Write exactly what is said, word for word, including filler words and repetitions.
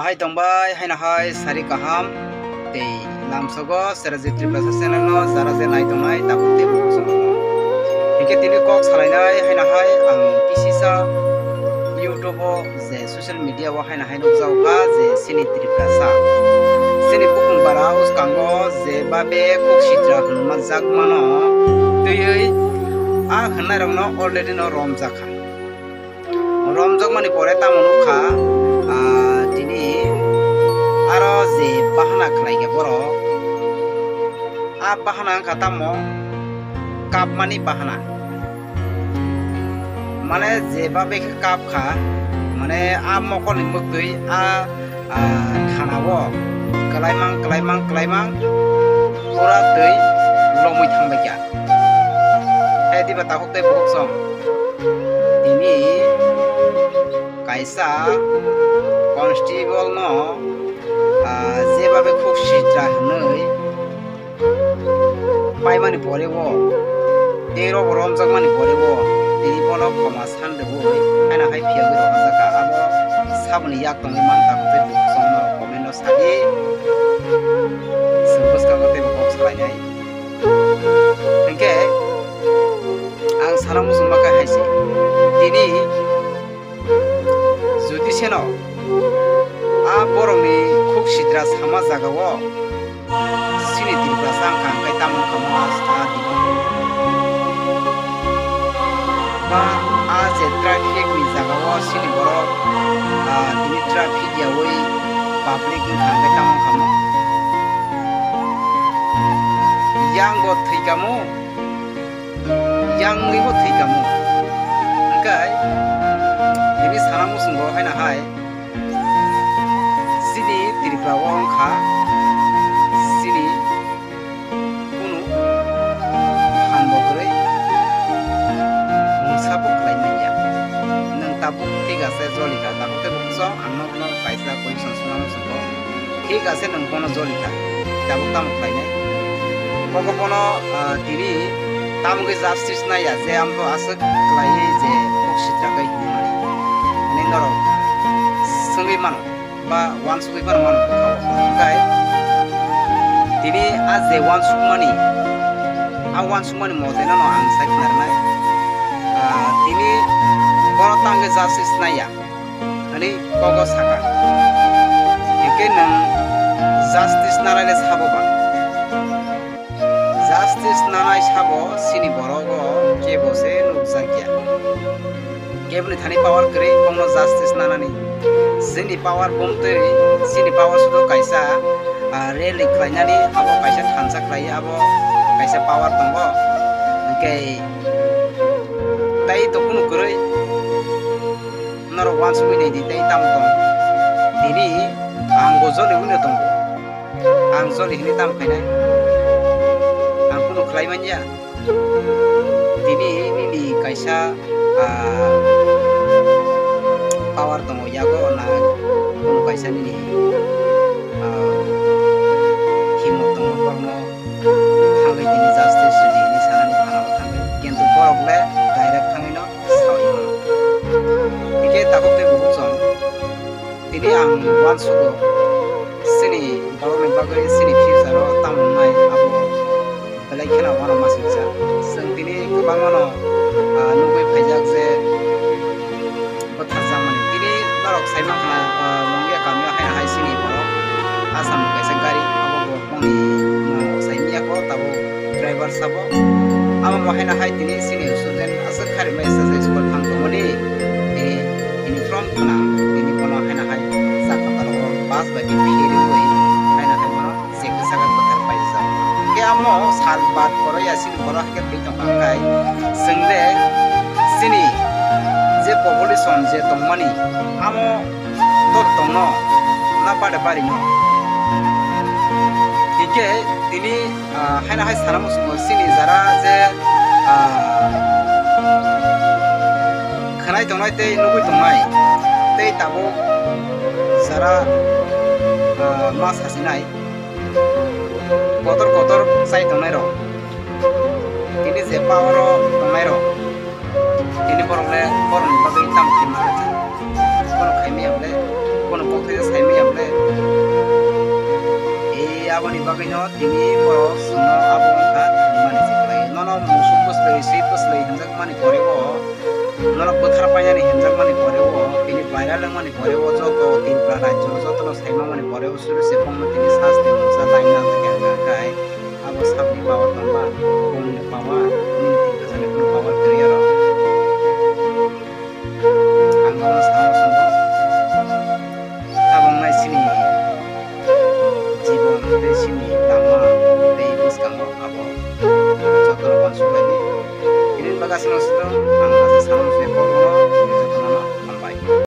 Hai tongbai, haino hai sari kaham tei lamsogo Serajit Tripura channel no jara je nai tongnai tabuk tei bo kosom no. Hingke tini kok salainai haino hai ang kisisa YouTube o je social media o haino hai nukjago kha je chini Tripura sa. Chini bukung bara uskango je babe kuk sitra hwnma jak mano twiwi a hwnnairokno already no romjak kha. Romjokmani pore tamo nukha, ah, tini aro je bahana khlaikha borok, a bahana wngkha tamo kapmani bahana. Mane je babe khe kapkha, mane a mokolni mwktwi a ah, thanao kwlaimang, kwlaimang, kwlaimang pura twi lomwi thangbaikha. Hai diba takhuk tei bukhuk song? Tini kaisa constable no, ah, jeba bai khuk sitra hwnwi paimani pore o, tei robo romjakmani pore o, tini bono khoma san rwui, haino hai phiyogwi rohorjak kha. Abo saboni yak tongwi man tabuk tei bukhuk songno comment o sadi, chwng bwskango teibo kok salainai. Hinkhe ang sana muchungma khe hai se, tini Judiseno a borokni khuk sitra sama jagao chini Tripura sa wngkha, hwnkhe tamo wngkha mo a sa dibo. Ba a je traffic ni jagao chini borok, ah, tini traffic yaui public wngkha, hwnkhe tamo wngkha mo. Yang bo thwikha mo. Yang wngwi bo thwikha mo. Hwnkhe tini sana muchungo haino hai chini Tripura o wngkha chini kunu phan bo kwrwi mungsa bo khlai manya. Nwng tabuk thik ase joli kha, tabuk tei bukhuk song ang nokno kaisa question suna muchungo. Thik ase, nwng bono joli kha, tabuk tamo khlainai? Koko bono, ah, tini tamogwi justice naiya je amtwi aswk khlaiwi je kok sitra khe hinmani, hwnwi norok swngwi mano ba uansugwi phano mano bwkhao. Hwnkhe tini a je uansukmani, a uansukmani mote no ang sai khna rwnai, ah, tini bono tamogwi justice naiya. Ani kogo saka. Hingke nwng justice nanai le sabo ba? Justice nanai sabo chini borogo kebo se nukjakya. Keboni thani power kwrwi bongno justice nanani. Chini power bongtwi, chini power sudo kaisa, ah, rally khlainani, abo kaisa thansa khlai, abo kaisa power tongo. Hingke tei to kunu kwrwi. Norok uansugwi naidi tei tamo tong. Tini ang bo joli wngno tongo. Ang joli hinwi tamo khainai? Ang kunu khlai manya. Tini nini kaisa, ah, power tongo yago na kunu kaisa nini, ah, himmat tongo kormo thangwi tini justice rwdi hinwi sanani phanao thangwi. Kintu borok le direct thangwino sawi mano. Hingke tabuk tei bukhuk chwng tini ang uansugo chini borokni bagwi chini future o tamo wngnai abo belai kheno uanama singcha. Chwng tini kwbangmano, ah, nugwi phaijak je bwtharjakmani. Tini norok sai mankha, ah, Mungia kamio haino hai chini borok Assam ni kaisa gari abo bo boni mung sai miyako tabuk driver sabo. Abo bo haino hai tini chini student aswk kharimai sajak school thang tongmani tini uniform khna tini bono haino hai chakha talo bus bai tini phiriwi haino hai bono je kwchak kwthar paijak. Hingke amo sal bad koro ya chini borok hingke twi tongkha hingkai chwng de chini je population je tongmani amo tor tongno na bade bari no. Hingke tini, ah, haino hai sana muchungo chini jara je, ah, khanai tongnai tei nugwi tongnai tei tabuk jara, ah, ma sasinai. Kotor kotor chai tongnai rok, tini je power o tongnai rok, tini borok le borok ni bagwi tamo khe ma kha, borok khai manya bole, bono kok twi sai manya bole, No tini borok chwngno abo wngkha thwngmani se kwlai. Nono musuk bwslai, swi bwslai hinjakmani pore o, nono bwthar painani hinjakmani pore o, tini viral wngmani pore o, joto Tripura rajyo jotono saimamani pore o, suri se bongno tini sasti mungsa laina hwnkhe hwnkhe abo sabni power tongba, bongni power, nini Tripura jani power kwrwi aro. Ang nono sao chwngno. Tabuk nai chini jibon tei chini lama tei bwskango abo jotono uansuk laidi. Tini bagwi aswk no swngo ang asa sao.